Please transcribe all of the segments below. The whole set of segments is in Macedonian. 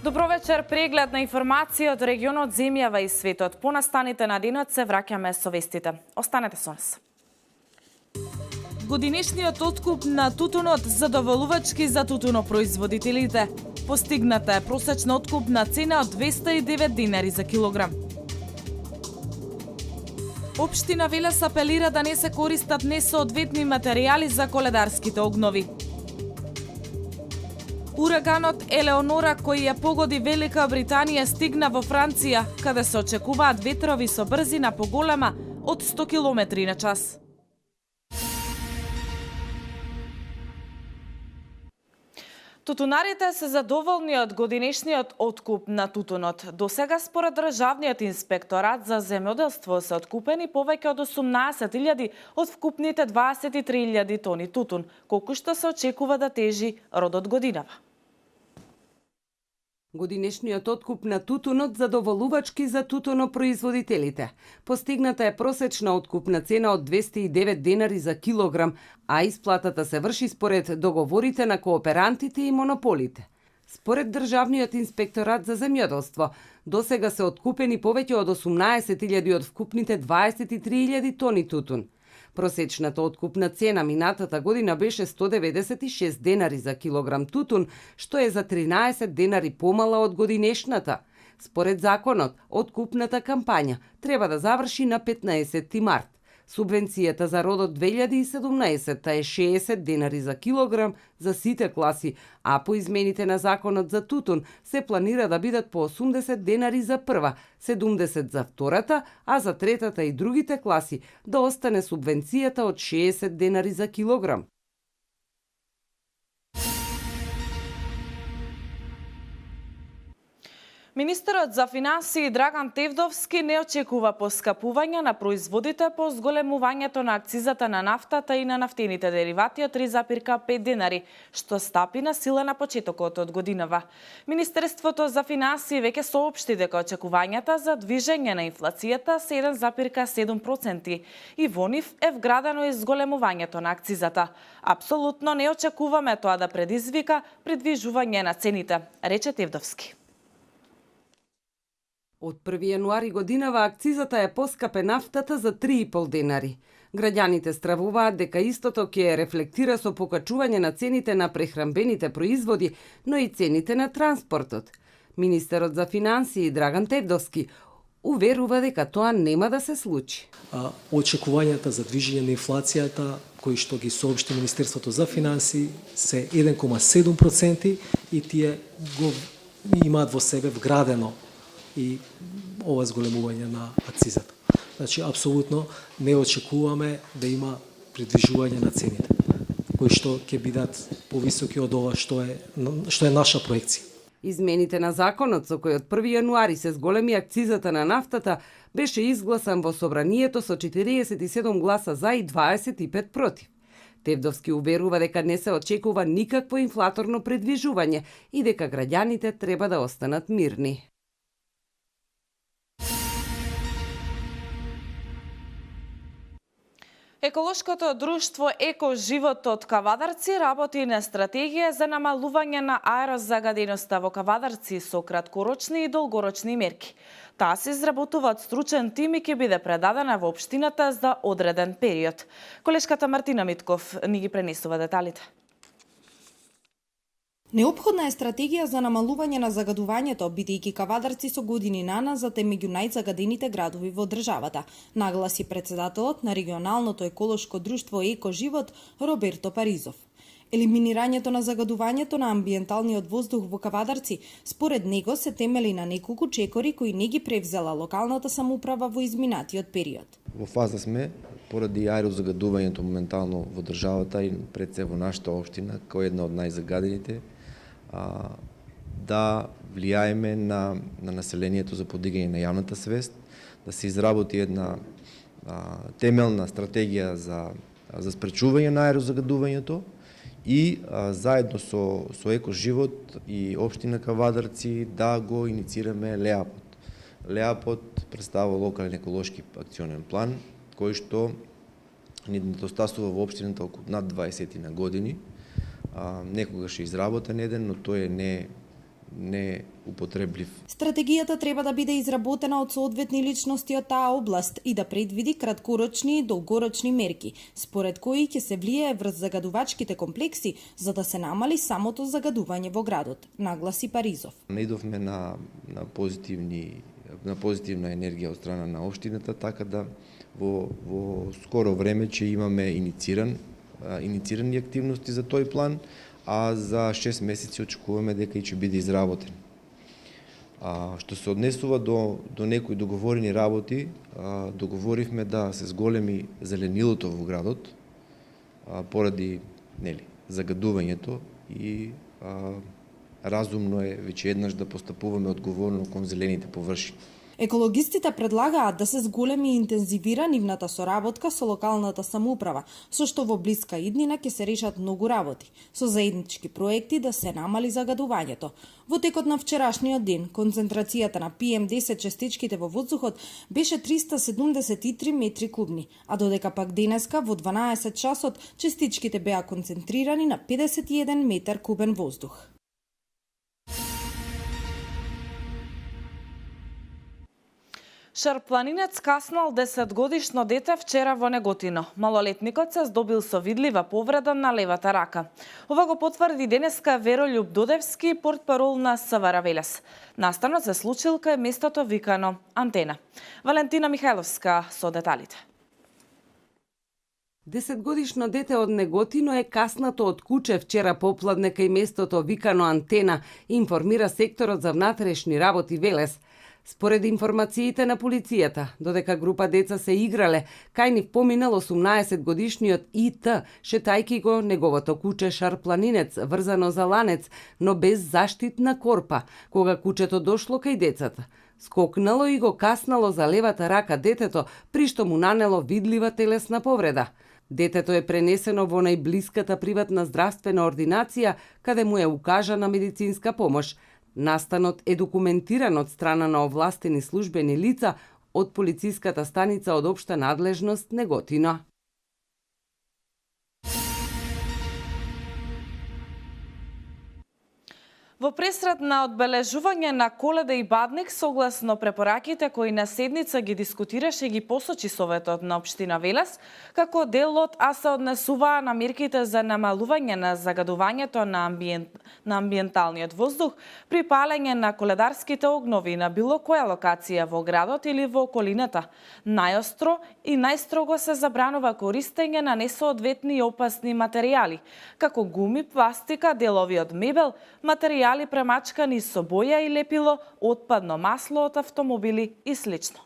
Добро вечер, преглед на информација од регионот, земјава и светот. По настаните на денот се враќаме со вестите. Останете со нас. Годинешниот откуп на тутунот задоволувачки за тутунопроизводителите. Постигната е просечна откупна цена од 209 динари за килограм. Општина Велес апелира да не се користат несоодветни материјали за коледарските огнови. Ураганот Елеонора, кој ја погоди Велика Британија, стигна во Франција, каде се очекуваат ветрови со брзина поголема од 100 км на час. Тутунарите се задоволни од годинешниот откуп на тутунот. До сега, според Државниот инспекторат за земјоделство, се откупени повеќе од 18.000 од вкупните 23.000 тони тутун, колку што се очекува да тежи родот годинава. Годинешниот откуп на тутунот задоволувачки за тутунопроизводителите. Постигната е просечна откупна цена од 209 денари за килограм, а исплатата се врши според договорите на кооперантите и монополите. Според Државниот инспекторат за земјоделство, досега се откупени повеќе од 18.000 од вкупните 23.000 тони тутун. Просечната откупна цена минатата година беше 196 денари за килограм тутун, што е за 13 денари помала од годинешната. Според законот, откупната кампања треба да заврши на 15 март. Субвенцијата за родот 2017 е 60 денари за килограм за сите класи, а по измените на законот за тутун се планира да бидат по 80 денари за прва, 70 за втората, а за третата и другите класи да остане субвенцијата од 60 денари за килограм. Министерот за финансии Драган Тевдовски не очекува поскапување на производите по зголемувањето на акцизата на нафтата и на нафтените деривати од 3,5 денари, што стапи на сила на почетокот од годинава. Министерството за финансии веќе соопшти дека очекувањата за движење на инфлацијата се 1,7% и во нив е вградено и зголемувањето на акцизата. Апсолутно не очекуваме тоа да предизвика придвижување на цените, рече Тевдовски. Од 1 јануари годинава акцизата е поскапе нафтата за 3,5 денари. Граѓаните стравуваат дека истото ќе рефлектира со покачување на цените на прехранбените производи, но и цените на транспортот. Министерот за финансии Драган Тевдовски уверува дека тоа нема да се случи. Очекувањата за движење на инфлацијата, кои што ги соопшти Министерството за финансии, се 1,7% и тие го имаат во себе вградено и ова зголемување на акцизата. Значи, апсолутно не очекуваме да има придвижување на цените, кои што ќе бидат повисоки од ова што е наша проекција. Измените на законот со кој од 1 јануари се зголеми акцизата на нафтата беше изгласан во собранието со 47 гласа за и 25 против. Тевдовски уверува дека не се очекува никакво инфлаторно предвижување и дека граѓаните треба да останат мирни. Еколошкото друштво Еко Животот Кавадарци работи на стратегија за намалување на аерозагаденоста во Кавадарци со краткорочни и долгорочни мерки. Таа се изработува од стручен тим и ќе биде предадена во општината за одреден период. Колешката Мартина Митков ни ги пренесува деталите. Неопходна е стратегија за намалување на загадувањето, бидејќи Кавадарци со години наназад е меѓу најзагадените градови во државата, нагласи председателот на регионалното еколошко друштво Еко Живот Роберто Паризов. Елиминирањето на загадувањето на амбиенталниот воздух во Кавадарци според него се темели на неколку чекори кои не ги превзела локалната самоуправа во изминатиот период. Во фаза сме поради аерозагадувањето моментално во државата и пред се во нашата општина, која е една од најзагадените, да влијаеме на населението за подигање на јавната свест, да се изработи една темелна стратегија за спречување на аерозагадувањето и заедно со Екоживот и општина Кавадарци да го иницираме ЛЕАПОД. ЛЕАПОД представува локален еколошки акционен план, кој што ни недостасува во општината околу над 20 на години. Некогаш е изработен еден, но тој е не употреблив. Стратегијата треба да биде изработена од соодветни личности од таа област и да предвиди краткорочни и долгорочни мерки, според кои ќе се влијае врз загадувачките комплекси за да се намали самото загадување во градот, нагласи Паризов. Наидовме на позитивна енергија од страна на општината, така да во скоро време ќе имаме иницирани активности за тој план, а за 6 месеци очекуваме дека и ќе биде изработен. Што се однесува до некои договорени работи, договоривме да се зголеми зеленилото во градот поради загадувањето и разумно е веќе еднаш да постапуваме одговорно кон зелените површини. Екологистите предлагаат да се зголеми и интензивира нивната соработка со локалната самоуправа, со што во блиска иднина ќе се решат многу работи, со заеднички проекти да се намали загадувањето. Во текот на вчерашниот ден, концентрацијата на PM10 частичките во воздухот беше 373 метри кубни, а додека пак денеска во 12 часот частичките беа концентрирани на 51 метар кубен воздух. Шарпланинец каснал 10-годишно дете вчера во Неготино. Малолетникот се здобил со видлива повреда на левата рака. Ова го потврди денеска Веролјуб Додевски, портпарол на СВР Велес. Настанот се случил кај местото викано Антена. Валентина Михајловска со деталите. 10-годишно дете од Неготино е каснато од куче вчера попладне кај местото викано Антена, информира секторот за внатрешни работи Велес. Според информациите на полицијата, додека група деца се играле, кај нив поминал 18-годишниот ИТ, шетајки го неговото куче Шарпланинец, врзано за ланец, но без заштитна корпа, кога кучето дошло кај децата. Скокнало и го каснало за левата рака детето, при што му нанело видлива телесна повреда. Детето е пренесено во најблиската приватна здравствена ординација, каде му е укажана медицинска помош. Настанот е документиран од страна на овластени службени лица од полициската станица од општа надлежност Неготино. Во пресред на одбележување на Коледа и Бадник, согласно препораките кои на седница ги дискутираше и ги посочи Советот на општина Велес, како дел од се однесуваа на мерките за намалување на загадувањето на амбиенталниот воздух при палење на коледарските огнови на било која локација во градот или во околината. Најостро и најстрого се забранува користење на несоодветни и опасни материјали, како гуми, пластика, делови од мебел, материјали премачкани со боја и лепило, отпадно масло од автомобили и слично.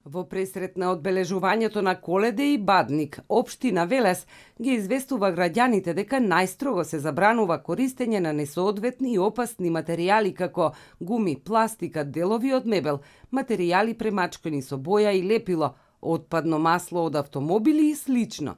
Во пресред на одбележувањето на Коледа и Бадник, општина Велес ги известува граѓаните дека најстрого се забранува користење на несоодветни и опасни материјали како гуми, пластика, делови од мебел, материјали премачкани со боја и лепило, отпадно масло од автомобили и слично.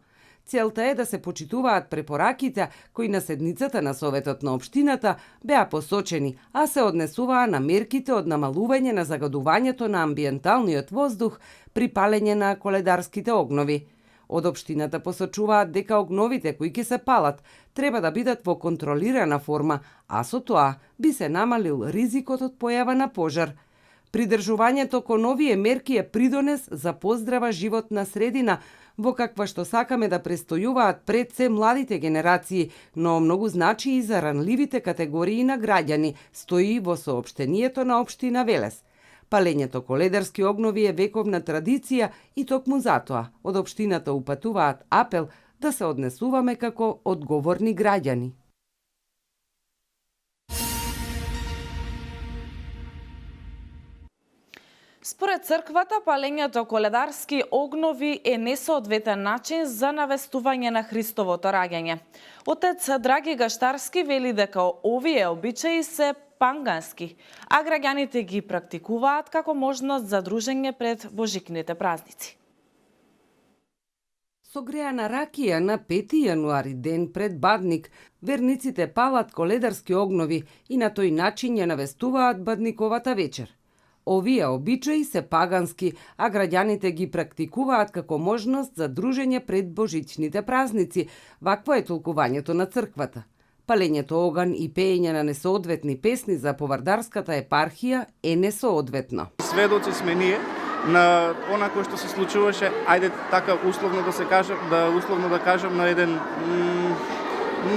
Целта е да се почитуваат препораките кои на седницата на Советот на општината беа посочени, а се однесуваа на мерките од намалување на загадувањето на амбиенталниот воздух при палење на коледарските огнови. Од општината посочуваат дека огновите кои ќе се палат треба да бидат во контролирана форма, а со тоа би се намалил ризикот од појава на пожар. Придржувањето кон овие мерки е придонес за поздрава животна средина, во каква што сакаме да престојуваат пред се младите генерации, но многу значи и за ранливите категории на граѓани, стои во соопштението на општина Велес. Палењето коледарски огнови е вековна традиција и токму затоа од општината упатуваат апел да се однесуваме како одговорни граѓани. Според црквата, палењето коледарски огнови е несоодветен начин за навестување на Христовото раѓање. Отец Драги Гаштарски вели дека овие обичаи се пагански, а граѓаните ги практикуваат како можност за дружење пред божикните празници. Со греана ракија на 5 јануари, ден пред Бадник, верниците палат коледарски огнови и на тој начин ја навестуваат Бадниковата вечер. Овие обичаи се пагански, а граѓаните ги практикуваат како можност за дружење пред божичните празници. Вакво е толкувањето на црквата. Палењето оган и пеење на несоодветни песни за Повардарската епархија е несоодветно. Сведоци сме ние на она кој што се случуваше, ајде така условно да кажам, на еден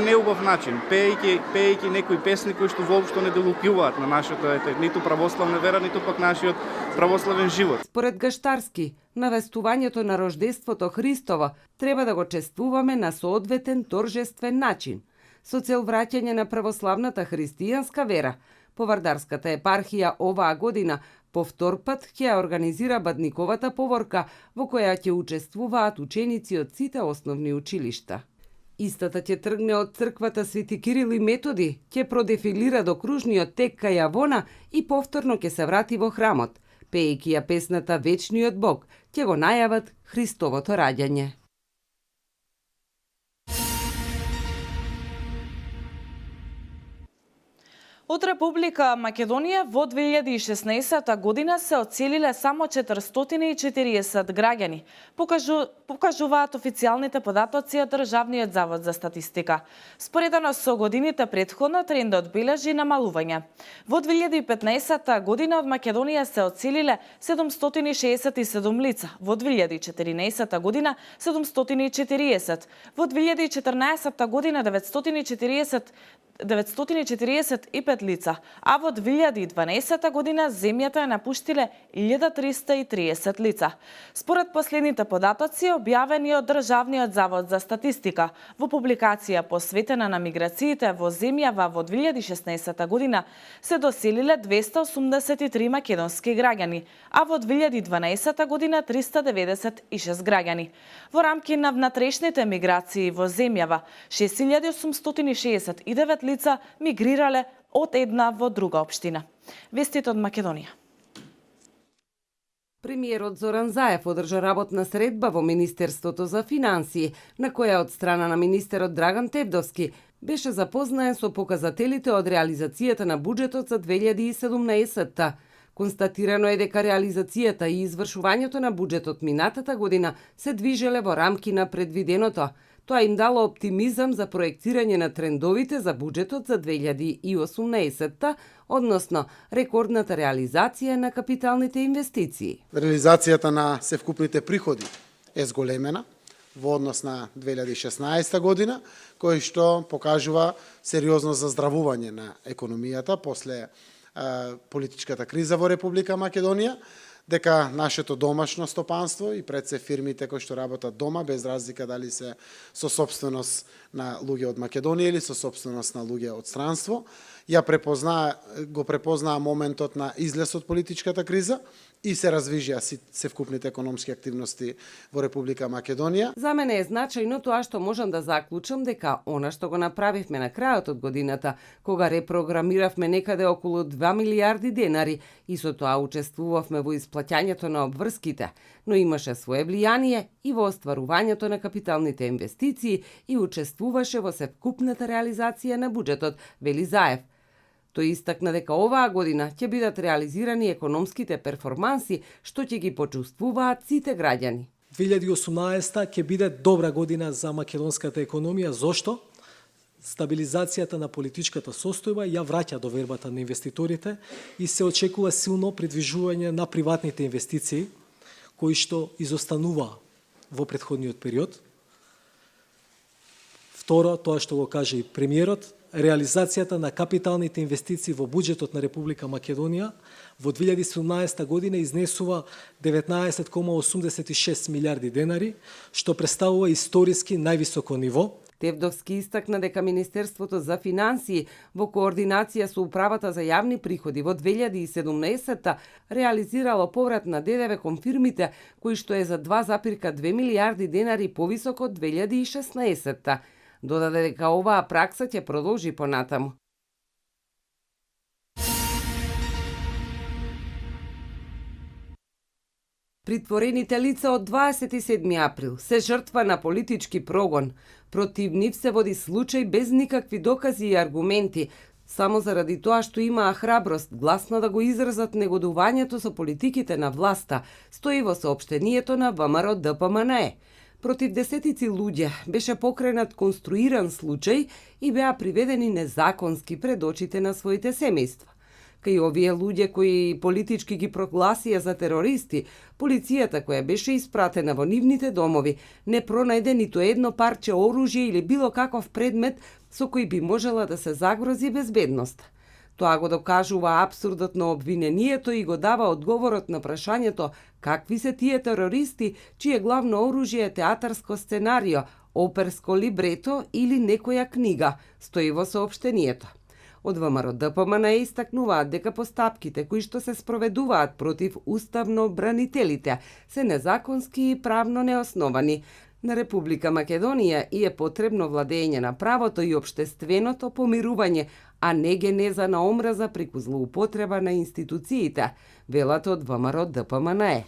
неубав начин, пеејќи некои песни кои што воопшто не делукјуваат на нашата ниту православна вера, ниту пак нашиот православен живот. Според Гаштарски, навестувањето на рождеството Христово треба да го чествуваме на соодветен торжествен начин, со цел враќање на православната христијанска вера. Повардарската епархија оваа година по втор пат ќе организира Бадниковата поворка, во која ќе учествуваат ученици од сите основни училишта. Истата ќе тргне од црквата Свети Кирил и Методи, ќе продефилира до кружниот тек кај Јавона и повторно ќе се врати во храмот. Пеејќи ја песната Вечниот Бог, ќе го најават Христовото раѓање. Од Република Македонија во 2016 година се оцелиле само 440 граѓани, покажуваат официјалните податоци од Државниот завод за статистика. Споредено со годините претходно, трендот бележи намалување. Во 2015 година од Македонија се оцелиле 767 лица, во 2014 година 740, во 2014 година 945 лица, а во 2012 година земјата ја напуштиле 1330 лица. Според последните податоци објавени од Државниот завод за статистика во публикација посветена на миграциите во земјава во 2016 година се доселиле 283 македонски граѓани, а во 2012 година 396 граѓани. Во рамки на внатрешните миграции во земјава 6869 лица мигрирале од една во друга општина. Вестите од Македонија. Премиерот Зоран Заев одржа работна средба во Министерството за финансии, на која од страна на министерот Драган Тевдовски беше запознаен со показателите од реализацијата на буџетот за 2017-та. Констатирано е дека реализацијата и извршувањето на буџетот минатата година се движеле во рамки на предвиденото. Тоа им дало оптимизам за проектирање на трендовите за буџетот за 2018-та, односно рекордната реализација на капиталните инвестиции. Реализацијата на севкупните приходи е зголемена во однос на 2016 година, кој што покажува сериозно заздравување на економијата после политичката криза во Република Македонија, дека нашето домашно стопанство и пред се фирмите кои што работат дома, без разлика дали се со собственост на луѓе од Македонија или со собственост на луѓе од странство, го препознаа моментот на излез од политичката криза и се развижија севкупните економски активности во Република Македонија. За мене е значајно тоа што можам да заклучам дека она што го направивме на крајот од годината, кога репрограмиравме некаде околу 2 милиарди денари и со тоа учествувавме во исплаќањето на обврските, но имаше свое влијание и во остварувањето на капиталните инвестиции и учествуваше во севкупната реализација на буџетот, вели Заев. Тој истакна дека оваа година ќе бидат реализирани економските перформанси што ќе ги почувствуваат сите граѓани. 2018 ќе биде добра година за македонската економија. Зошто? Стабилизацијата на политичката состојба ја враќа довербата на инвеститорите и се очекува силно придвижување на приватните инвестиции, кои што изостанува во претходниот период. Второ, тоа што го каже и премиерот, реализацијата на капиталните инвестиции во буџетот на Република Македонија во 2017 година изнесува 19,86 милиарди денари, што представува историски највисоко ниво. Тевдовски истакна дека Министерството за финансии во координација со Управата за јавни приходи во 2017 реализирало поврат на ДДВ кон фирмите, кои што е за 2,2 милиарди денари повисок од 2016. Додаде дека оваа пракса ќе продолжи понатаму. Притворените лица од 27 април се жртва на политички прогон. Против нив се води случај без никакви докази и аргументи, само заради тоа што имаа храброст гласно да го изразат негодувањето со политиките на власта, стои во соопштението на ВМРО ДПМНЕ. Против десетици луѓе беше покренат конструиран случај и беа приведени незаконски пред очите на своите семејства. Кај овие луѓе кои политички ги прогласија за терористи, полицијата која беше испратена во нивните домови не пронајде ниту едно парче оружје или било каков предмет со кој би можела да се загрози безбедноста. Тоа го докажува апсурдот на обвинението и го дава одговорот на прашањето какви се тие терористи чие главно оружје е театарско сценарио, оперско либрето или некоја книга, стои во соопштението. Од ВМРО ДПМНЕ истакнуваат дека постапките кои што се спроведуваат против уставно бранителите се незаконски и правно неосновани. На Република Македонија и е потребно владење на правото и општественото помирување, а не генеза на омраза преку злоупотреба на институциите, велат од ВМРО ДПМНЕ.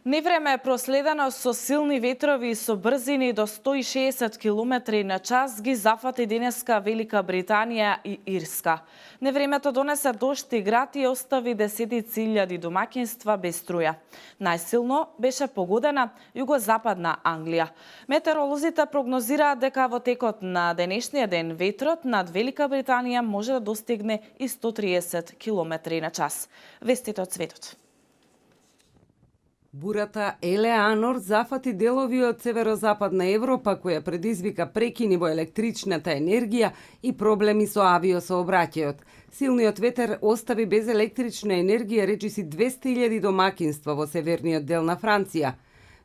Невреме е проследено со силни ветрови и со брзини до 160 км на час ги зафати денеска Велика Британија и Ирска. Невремето донесе дожд и град и остави десетици илјади домаќинства без струја. Најсилно беше погодена југозападна Англија. Метеоролозите прогнозираат дека во текот на денешниот ден ветрот над Велика Британија може да достигне и 130 км на час. Вестите од светот. Бурата Елеанор зафати делови од северозападна Европа, која предизвика прекини во електричната енергија и проблеми со авиосообраќајот. Силниот ветер остави без електрична енергија речиси 200.000 домакинства во северниот дел на Франција.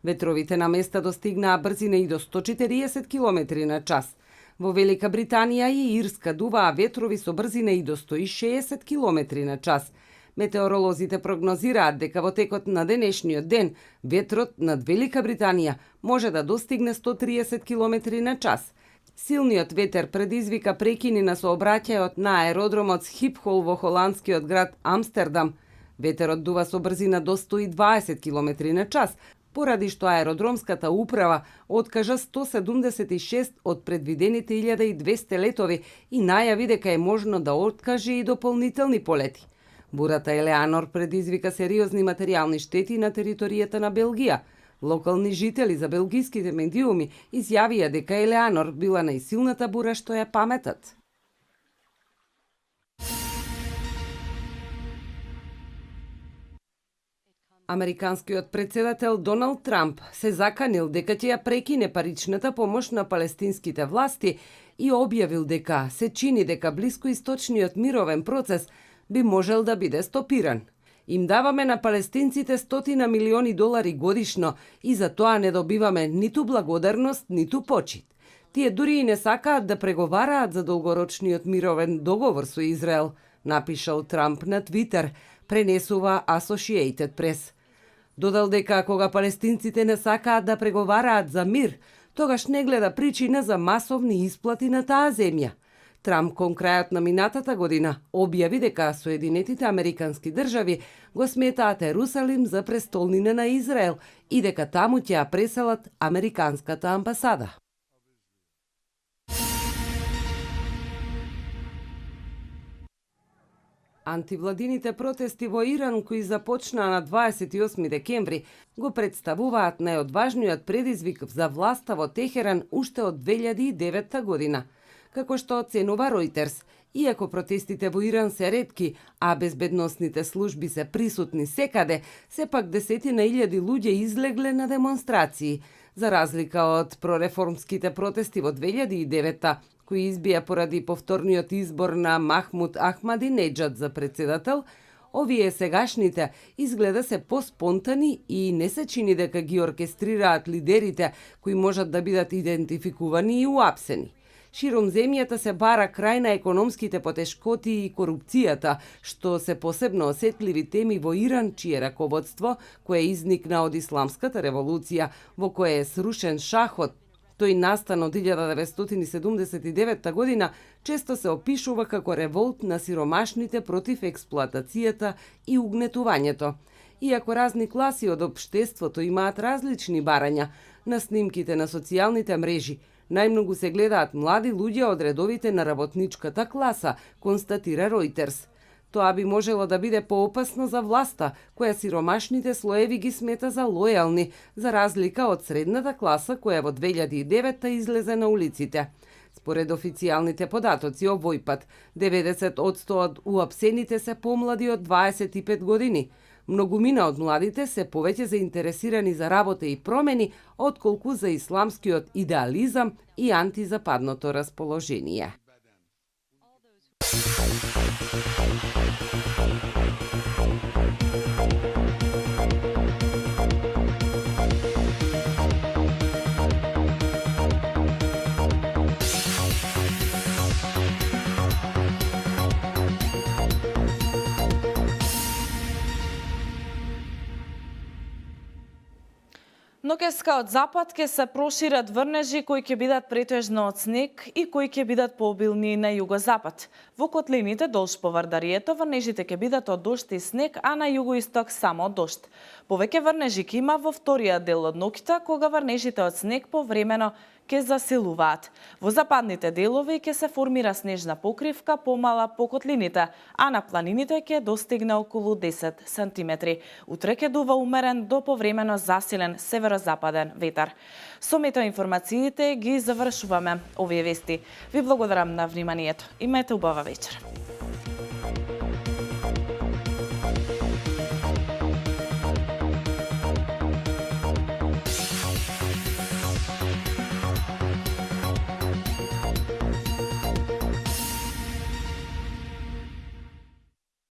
Ветровите на места достигнаа брзина и до 140 км на час. Во Велика Британија и Ирска дуваа ветрови со брзина и до 160 км на час. Метеоролозите прогнозираат дека во текот на денешниот ден ветрот над Велика Британија може да достигне 130 км на час. Силниот ветер предизвика прекини на сообраќајот на аеродромот Схипхол во холандскиот град Амстердам. Ветерот дува со брзина до 120 км на час, поради што аеродромската управа откажа 176 од предвидените 1200 летови и најави дека е можно да откаже и дополнителни полети. Бурата Елеанор предизвика сериозни материјални штети на територијата на Белгија. Локални жители за белгиските медиуми изјавија дека Елеанор била најсилната бура што ја паметат. Американскиот председател Доналд Трамп се заканил дека ќе ја прекине паричната помош на палестинските власти и објавил дека се чини дека блискоисточниот мировен процес би можел да биде стопиран. Им даваме на палестинците $100 милиони годишно и за тоа не добиваме ниту благодарност, ниту почит. Тие дури и не сакаат да преговараат за долгорочниот мировен договор со Израел, напишал Трамп на Твитер, пренесува Associated Press. Додал дека кога палестинците не сакаат да преговараат за мир, тогаш не гледа причина за масовни исплати на таа земја. Трамп кон крајот на минатата година објави дека Соединетите Американски држави го сметаат Ерусалим за престолнина на Израел и дека таму ќе ја преселат Американската амбасада. Антивладините протести во Иран, кои започнаа на 28 декември, го представуваат најодважниот предизвик за власта во Техеран уште од 2009 година. Како што оценува Reuters, иако протестите во Иран се ретки, а безбедносните служби се присутни секаде, сепак десетина илјади луѓе излегле на демонстрации, за разлика од прореформските протести во 2009 кои избија поради повторниот избор на Махмуд Ахмадинеджад за председател. Овие сегашните изгледа се поспонтани и не се чини дека ги оркестрираат лидерите кои можат да бидат идентификувани и уапсени. Широм земјата се бара крај на економските потешкоти и корупцијата, што се посебно осетливи теми во Иран, чие раководство, кое изникна од Исламската револуција, во кое е срушен шахот. Тој настан од 1979 година често се опишува како револт на сиромашните против експлоатацијата и угнетувањето. Иако разни класи од општеството имаат различни барања, на снимките на социјалните мрежи најмногу се гледаат млади луѓе од редовите на работничката класа, констатира Reuters. Тоа би можело да биде поопасно за власта, која сиромашните слоеви ги смета за лојални, за разлика од средната класа која во 2009 излезе на улиците. Според официјалните податоци овој пат, 90% од уапсените се помлади од 25 години. Многумина од младите се повеќе заинтересирани за работа и промени, отколку за исламскиот идеализам и антизападното расположение. Но од запад ќе се прошират врнежи кои ќе бидат претежно од снег и кои ќе бидат пообилни на југозапад. Во котлините долж Повардарието врнежите ќе бидат од дожд и снег, а на југоисток само од дожд. Повеќе врнежи ќе има во вториот дел од ноќта, кога врнежите од снег повремено ќе засилуваат. Во западните делови ќе се формира снежна покривка помала по котлините, а на планините ќе достигне околу 10 сантиметри. Утре ќе дува умерен до повремено засилен северозападен ветар. Со метеоинформациите ги завршуваме овие вести. Ви благодарам на вниманието. Имајте убава вечер.